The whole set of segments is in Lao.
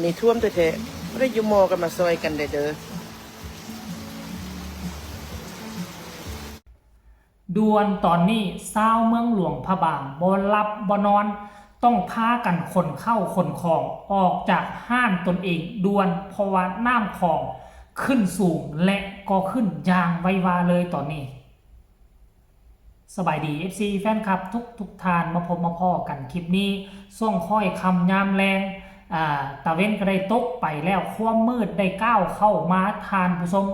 ນີ້ຖ້ວມແທ້ໆ ບໍ່ໄດ້ຢູ່ມໍກັນມາຊ່ອຍກັນແດ່ເດີ. ດ່ວນຕອນນີ້ ຊາວເມືອງຫຼວງພະບາງບໍ່ຫຼັບບໍ່ນອນ, ຕ້ອງພາກັນຂົນເຂົ້າຂົນຂອງອອກຈາກຮ້ານຕົນເອງດ່ວນ, ເພາະວ່ານ້ຳຂອງຂຶ້ນສູງ ແລະ ກໍຂຶ້ນຢ່າງໄວວາເລີຍຕອນນີ້. ສະບາຍດີ ເອັຟຊີ ແຟນຄລັບທຸກໆທ່ານ, ມາພົບມາພໍ້ກັນຄລິບນີ້ ຊ່ວງຄ້ອຍຄ່ຳຍາມແລງ, ອາ, ຕາເວັນກໍໄດ້ຕົກໄປແລ້ວ, ຄວາມມືດໄດ້ກ້າວເຂົ້າມາ, ທ່ານຜູ້ຊົມ.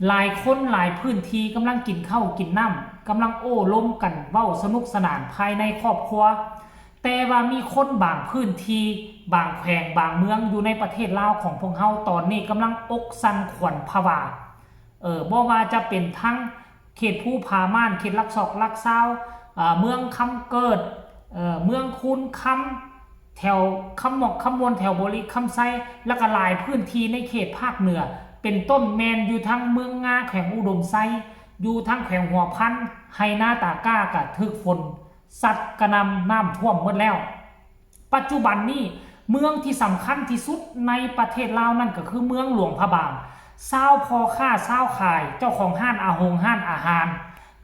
ຫຼາຍຄົນຫຼາຍພື້ນທີ່ກຳລັງກິນເຂົ້າກິນນ້ຳ, ກຳລັງໂອ້ລົມກັນເວົ້າສະໜຸກສະໜານພາຍໃນຄອບຄົວ, ແຕ່ວ່າມີຄົນບາງພື້ນທີ່, ບາງແຂວງ, ບາງເມືອງຢູ່ໃນປະເທດລາວຂອງພວກເຮົາ ຕອນນີ້ກຳລັງອົກສັ່ນຂວັນຜະວາ. ເອີ ບໍ່ວ່າຈະເປັນທັງເຂດພູຜາມ່ານ, ເຂດຫຼັກຊອກຫຼັກຊາວ, ເອີ ເມືອງຄຳເກີດ, ເອີ ເມືອງຄູນຄຳ, ແຖວຄຳໝອກຄຳມ່ວນ, ແຖວບໍລິຄຳໄຊ ແລ້ວກໍຫຼາຍພື້ນທີ່ໃນເຂດພາກເໜືອ ເປັນຕົ້ນແມ່ນຢູ່ທາງເມືອງງາ ແຂວງອຸດົມໄຊ, ຢູ່ທາງແຂວງຫົວພັນ, ໄຮ່ນາຕາກ້າກໍຖືກຝົນຊັດກະໜ່ຳນ້ຳຖ້ວມໝົດແລ້ວ. ປັດຈຸບັນນີ້ ເມືອງທີ່ສຳຄັນທີ່ສຸດໃນປະເທດລາວນັ້ນກໍຄືເມືອງຫຼວງພະບາງ. ຊາວພໍ່ຄ້າຊາວຂາຍ ເຈົ້າຂອງຮ້ານອາ ໂຮງຮ້ານອາຫານ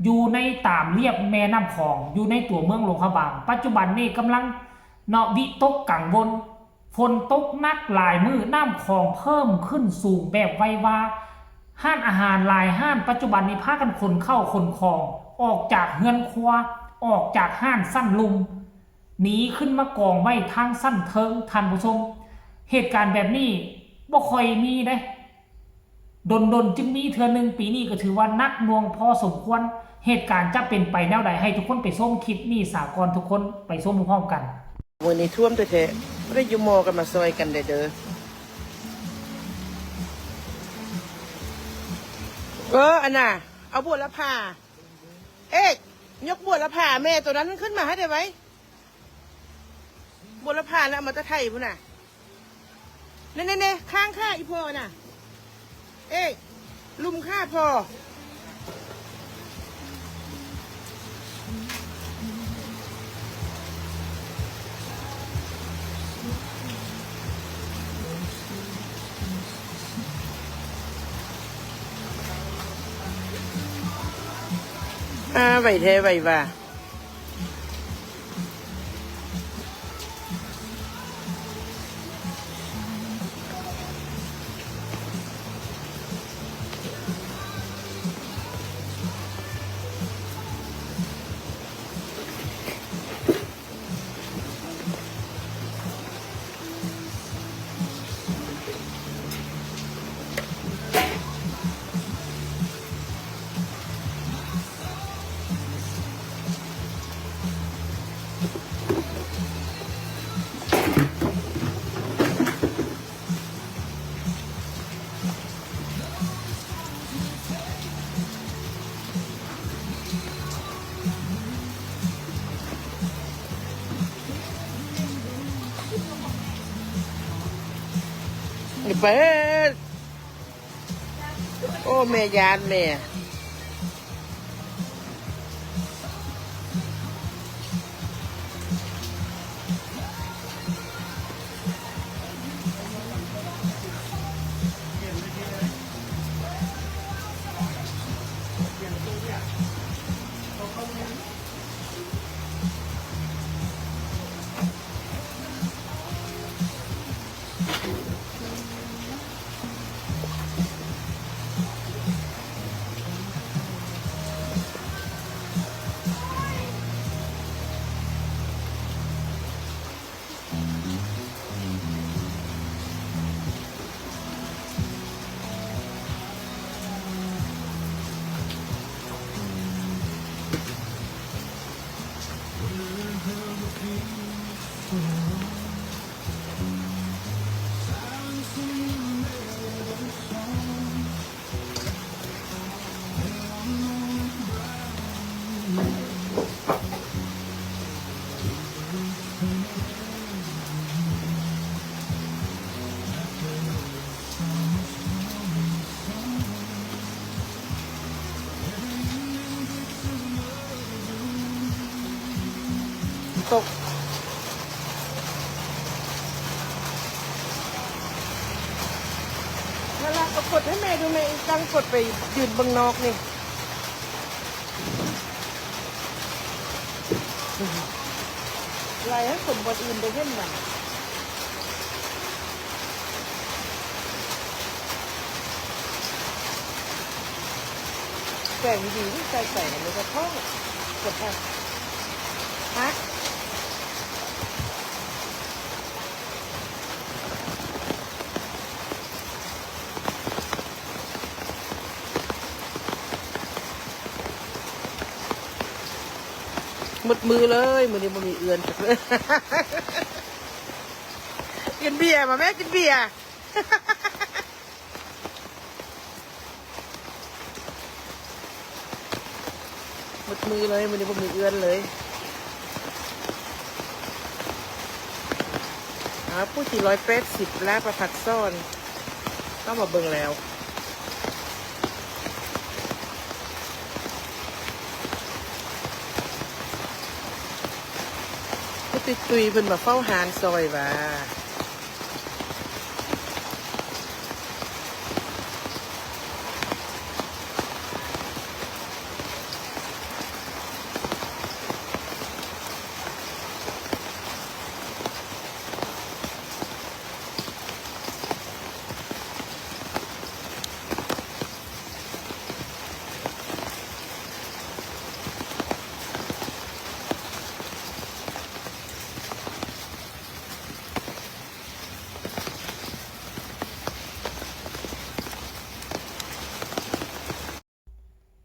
ຢູ່ໃນຕາມລຽບແມ່ນ້ຳຂອງ ຢູ່ໃນຕົວເມືອງຫຼວງພະບາງ ປັດຈຸບັນນີ້ກຳລັງເນາະ ວິຕົກກັງວົນ ຝົນຕົກໜັກຫຼາຍມື້ ນ້ຳຂອງເພີ່ມຂຶ້ນສູງແບບໄວວາ. ຮ້ານອາຫານຫຼາຍຮ້ານປັດຈຸບັນນີ້ພາກັນຂົນເຂົ້າຂົນຂອງອອກຈາກເຮືອນຄົວ ອອກຈາກຮ້ານຊັ້ນລຸ່ມ ໜີຂຶ້ນມາກອງໄວ້ທາງຊັ້ນເທິງ ທ່ານຜູ້ຊົມ. ເຫດການແບບນີ້ບໍ່ຄ່ອຍມີເດ້ ດົນໆຈຶ່ງມີເທື່ອໜຶ່ງ. ປີນີ້ກໍຖືວ່າໜັກໜ່ວງພໍສົມຄວນ. ເຫດການຈະເປັນໄປແນວໃດ ໃຫ້ທຸກຄົນໄປຊົມຄລິບນີ້ສາກ່ອນ, ທຸກຄົນໄປຊົມພ້ອມກັນ. ມື້ນີ້ຖ້ວມແທ້ໆ ບໍ່ໄດ້ຢູ່ມໍກັນມາຊ່ອຍກັນແດ່ເດີ. ເອີ ອັນນ່າ ເອົາບົວລະພາ ເອກ ຍົກບົວລະພາແມ່ໂຕນັ້ນຂຶ້ນມາໃຫ້ໄດ້ໄວ. ບົວລະພານະ ເອົາມາແຕ່ໄທພຸ້ນນະ. ແນ່ໆໆ ຄ້າງຂ້າອີ່ພໍ່ນະ. ເອກ ລຸມຂ້າພໍ່. ອາ ໄວແທ້ໄວວ່າ. ເປີດ ໂອ້ ແມ່ຢ້ານແມ່. ຕົກ. ລະ ກໍກົດໃຫ້ແມ່ດູແມ່ ອີກຕັ້ງກົດໄປຢືນເບິ່ງນອກນີ້ ໄລ່ໃຫ້ຄົນບ່ອນອື່ນໄດ້ເຫັນນຳ. ແປງດີໆ ໃສ່ໃສ່ມັນກໍທ້ອງ ກວດທາງ ຮະ ໝົດມື້ເລີຍ ມື້ນີ້ບໍ່ມີເອື້ອນຈັກເລີຍ. ກິນເບຍ ມາແມ່ກິນເບຍ. ໝົດມື້ເລີຍ ມື້ນີ້ບໍ່ມີເອື້ອນເລີຍ. ອ້າວ ຜູ້ທີ່ຮ້ອຍແປດສິບ ລາວປະພັດສອນ ເຂົ້າມາເບິ່ງແລ້ວ. ຜູ້ຕຸ້ຍໆ ເພິ່ນມາເຝົ້າຮ້ານຊອຍວ່າ.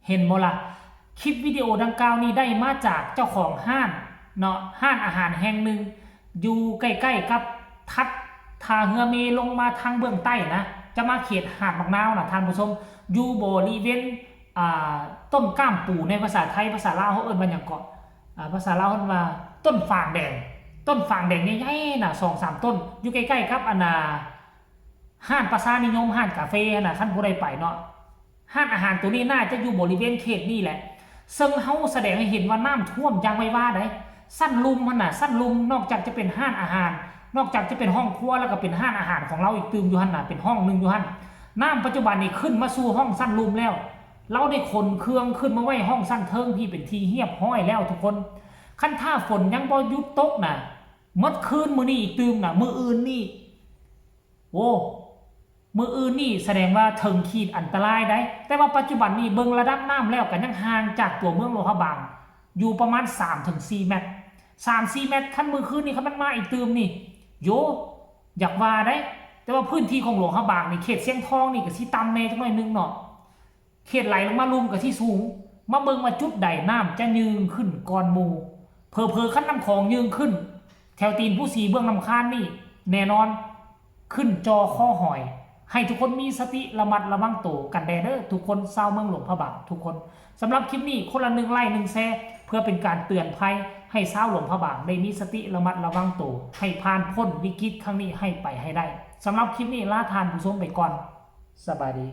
ເຫັນບໍ່ລະ? ຄລິບວິດີໂອດັ່ງກ່າວນີ້ໄດ້ມາຈາກເຈົ້າຂອງຮ້ານເນາະ, ຮ້ານອາຫານແຫ່ງໜຶ່ງຢູ່ໃກ້ໆກັບທັດທ່າເຮືອເມລົງມາທາງເບື້ອງໃຕ້ນະ, ຈະມາເຂດຫາດໝາກນາວນະທ່ານຜູ້ຊົມ, ຢູ່ບໍລິເວນ ອ່າ ຕົ້ນກ້າມປູ ໃນພາສາໄທ, ພາສາລາວເຮົາເອີ້ນວ່າຫຍັງເກາະ? ອ່າ ພາສາລາວເອີ້ນວ່າຕົ້ນຝາງແດງ, ຕົ້ນຝາງແດງໃຫຍ່ໆນະ ສອງສາມຕົ້ນ, ຢູ່ໃກ້ໆກັບອັນນ່າ ຮ້ານປະຊານິຍົມ ຮ້ານກາເຟຫັ້ນນະ, ຄັນຜູ້ໃດໄປເນາະ. ຮ້ານອາຫານໂຕນີ້ໜ້າຈະຢູ່ບໍລິເວນເຂດນີ້ແຫຼະ, ເຊິ່ງເຮົາສະແດງໃຫ້ເຫັນວ່ານ້ຳຖ້ວມຢ່າງໄວວາໃດ໋. ຊັ້ນລຸ່ມຫັ້ນນະ, ຊັ້ນລຸ່ມນອກຈາກຈະເປັນຮ້ານອາຫານ, ນອກຈາກຈະເປັນຫ້ອງຄົວ ແລ້ວກໍເປັນຮ້ານອາຫານຂອງລາວອີກຕື່ມຢູ່ຫັ້ນນະ, ເປັນຫ້ອງໜຶ່ງຢູ່ຫັ້ນ. ນ້ຳປັດຈຸບັນນີ້ຂຶ້ນມາສູ່ຫ້ອງຊັ້ນລຸ່ມແລ້ວ, ລາວໄດ້ຂົນເຄື່ອງຂຶ້ນມາໄວ້ຫ້ອງຊັ້ນເທິງທີ່ເປັນທີ່ຮຽບຮ້ອຍແລ້ວທຸກຄົນ. ຄັນຖ້າຝົນຍັງບໍ່ຢຸດຕົກນະ, ໝົດຄືນມື້ນີ້ອີກຕື່ມນະ, ມື້ອື່ນນີ້ ໂອ້ ມື້ອື່ນນີ້ສະແດງວ່າເຖິງຂີດອັນຕະລາຍໃດ໋, ແຕ່ວ່າປັດຈຸບັນນີ້ເບິ່ງລະດັບນ້ຳແລ້ວກໍຍັງຫ່າງຈາກຕົວເມືອງຫຼວງພະບາງຢູ່ປະມານສາມເຖິງສີ່ແມັດ, ສາມສີ່ແມັດ. ຄັນມື້ຄືນນີ້ຄັນມັນມາອີກຕື່ມນີ້ ໂຢ ຢາກວ່າໃດ໋, ແຕ່ວ່າພື້ນທີ່ຂອງຫຼວງພະບາງນີ້ ເຂດຊຽງທອງນີ້ກໍຊິຕ່ຳແດ່ຈັກໜ້ອຍໜຶ່ງເນາະ. ເຂດໄຫຼລົງມາລຸ່ມກໍຊິສູງ, ມາເບິ່ງວ່າຈຸດໃດນ້ຳຈະຍື່ງຂຶ້ນກ່ອນໝູ່. ເຜີໆຄັນນ້ຳຂອງຍື່ງຂຶ້ນແຖວຕີນພູສີເບື້ອງນ້ຳຄານນີ້ ແນ່ນອນຂຶ້ນຈໍຄໍຫອຍ. ໃຫ້ທຸກຄົນມີສະຕິລະມັດລະວັງໂຕກັນແດ່ເດີ ທຸກຄົນຊາວເມືອງຫຼວງພະບາງທຸກຄົນ. ສຳລັບຄລິບນີ້ ຄົນລະໜຶ່ງໄລຄ໌ ໜຶ່ງແຊ ເພື່ອເປັນການເຕືອນໄພໃຫ້ຊາວຫຼວງພະບາງໄດ້ມີສະຕິລະມັດລະວັງໂຕ ໃຫ້ຜ່ານພົ້ນວິກິດຄັ້ງນີ້ໃຫ້ໄປໃຫ້ໄດ້. ສຳລັບຄລິບນີ້ລາທ່ານຜູ້ຊົມໄປກ່ອນ. ສະບາຍດີ.